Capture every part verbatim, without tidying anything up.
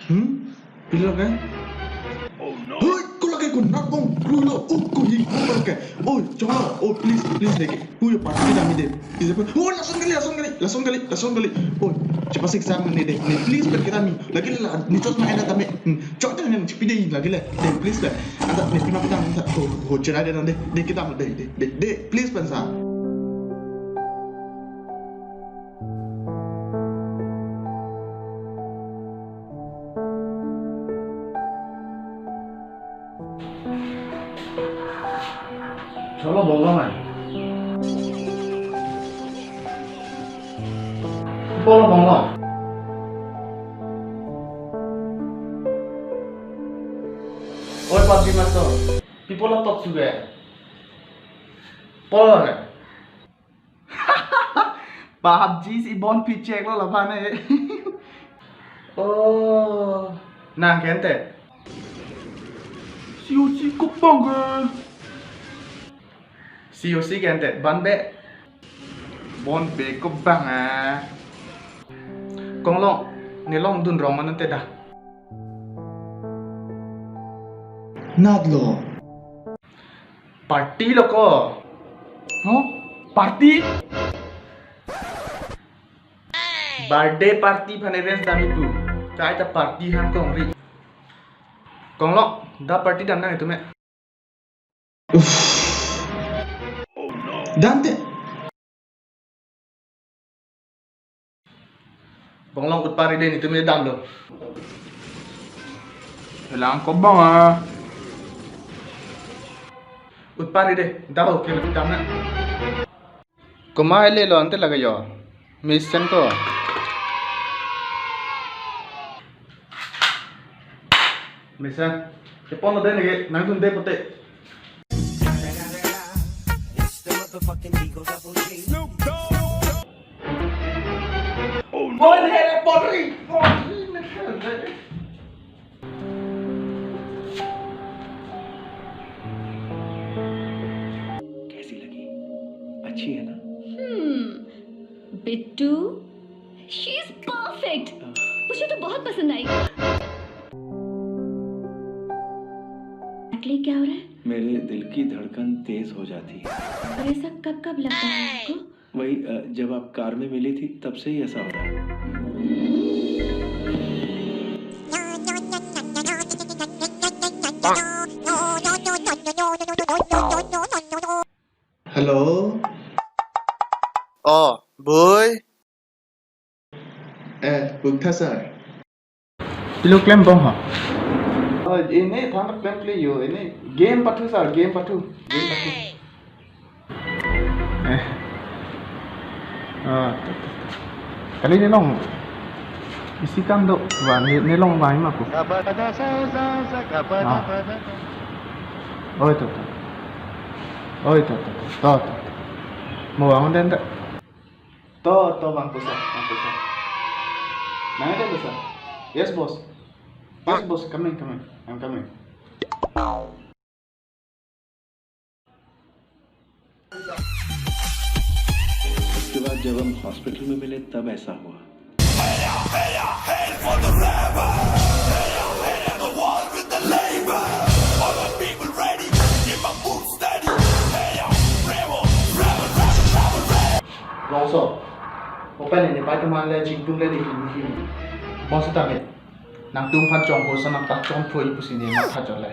Hmm? Pilo ke? Hoi, ko lake ko nakong, ko lo, oh, ko hi, ko lake. Oh, chong, oh, please, please, lake. Ko yo party kedam dei. Please, oh, lason kali, lason kali, lason kali, lason kali. Oh, chepasik sang ne dei. Ne, please, pen kedam. Lake la, ne chosma ena tame. Hmm, chok tame, ne chipi dei, lake le. Dei, please le. Anta, ne pima kedam, anta. Oh, oh, cherai dei, dei, dei, kedam, dei, dei, dei, dei, please, pen sa. Cholo, Bonglong ai. Cholo, Bonglong. Oi, PUBG Master. People are talk to. Polo ne. PUBG si bon picek lo laban e. Oh, nang ke entet. C O C kobang ke. C O C ke entet, ban be. Bon be kobang ah. Konglong, ne longdun rong ma nang te dah. Nat lo. Party lo ko. Huh? Party? Birthday party aphan arrange dam ipu. Kaita party han kongri. Konglong, dak party dam nang itum me. Uff. Dam te. Bonglong, ut pari dei, netum damlo. Helang kobang ah. Ut pari dei, dah oke, dam nang. Komat le lo ante lake yo. Mesen ko. Mesen. Te pon lo dei neke, nangtum dei pote. Oh, no. Oi, hele, porri, porri, neke. कैसी लगी? अच्छी है ना? Hmm, Bittu, she is perfect। मुझे तो बहुत पसंद आई। Exactly क्या हो रहा है? मेरे दिल की धड़कन तेज हो जाती है। और ऐसा कब कब लगता है आपको? वही, अ, जब आप कार में मिली थी, तब से ही ऐसा हो रहा है। Hello. Oh, bui. Eh, Bukta sir. Pilo klem bom ha? Oh, ini than klem kle yo, ini game pathu sir, game pathu, game pathu. Eh. Ah, ta, ta, ta. Kali nelong. Isi kam do, va, ne, nelong va ima ko. Ah. Oi, to, to. Oi, to, to, to, to, to. Mo ang den da. To, to, bang pusat, bang pusat. Nang ada pusat. Yes, boss. Yes, boss. Coming, coming. I'm coming. उसके बाद जब हम हॉस्पिटल में मिले, तब ऐसा हुआ। Longso. Open ini, pai teman le jingtung le di hini hini. Bos tame. Nangtum aphan chongpo sa nang ta chongpo ipusi ne matha chole.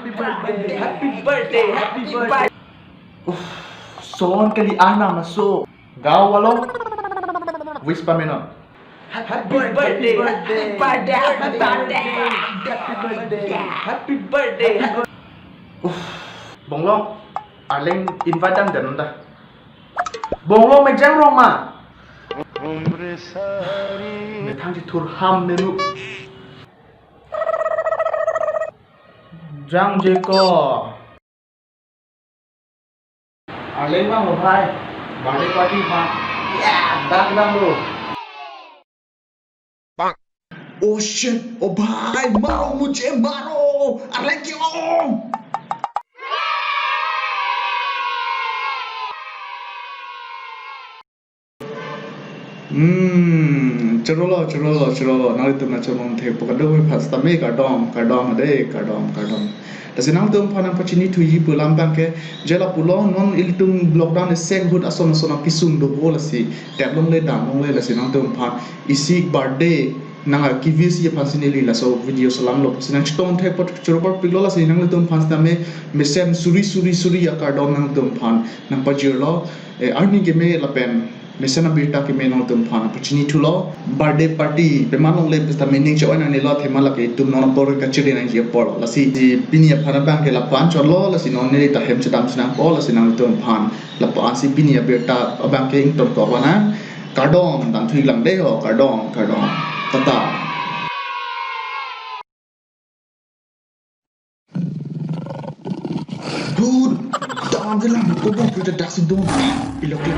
Happy birthday, happy birthday, happy birthday. Uff, son kali anam aso. Gau along wish pamenon. Happy birthday, happy birthday, happy birthday, happy birthday, happy birthday. Uff, Bonglong, arleng invite dam den da. Bonglong mejang rong ma. Methang si thur ham menu. Jangje ko. Arleng vang lo bhai. Birthday party bhai. Ya, dak dam lo. Oh shit, oh bhai, maro mujhe maro. Arleng ke-ong. Hmm, chorolo, chorolo, chorolo. Nanglitum nangcholong thekpo kadokave aphan sitame kardom, kardom ade, kardom, kardom. Lasi nangtum aphan nangpachinithuji pu alam abangke, je lapulo non ilitum lockdown esek ahut ason ason nangkesung dopo lasi, tep longle dam longle lasi nangtum aphan isi birthday nang a-, ke-wish ji aphan si neli laso video selam lo. Lasi nangchetong thekpo choro parpiklo lasi nanglitum aphan sitame mesen suri suri suri akardom nangtum aphan nangpajirlo. Eh, arni keme lapen mesen abirta keme nangtum aphan pachinithulo. Birthday party pema longle pu sitame ning che-oi nangnelo athema lake itum non apor kachiri nangji apor. Lasi pini aphan abangke lapu-an chotlo, lasi non neli ta hem chedam si nangpo, lasi nangtum aphan lapu-an si pini abirta abangke ingtonkok lonang. Kardom, damthu-ik lang dei ho, kardom, kardom. Tata. Dude, dam je lang, ko bong kita daksi dong. Pilok ke.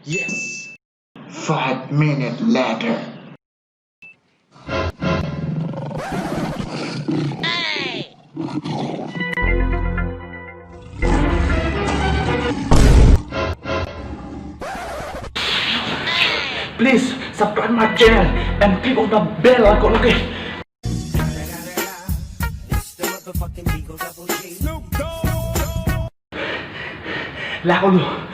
Yes. Five minutes later. Please subscribe my channel and click on the bell icon, okay? Lako lo.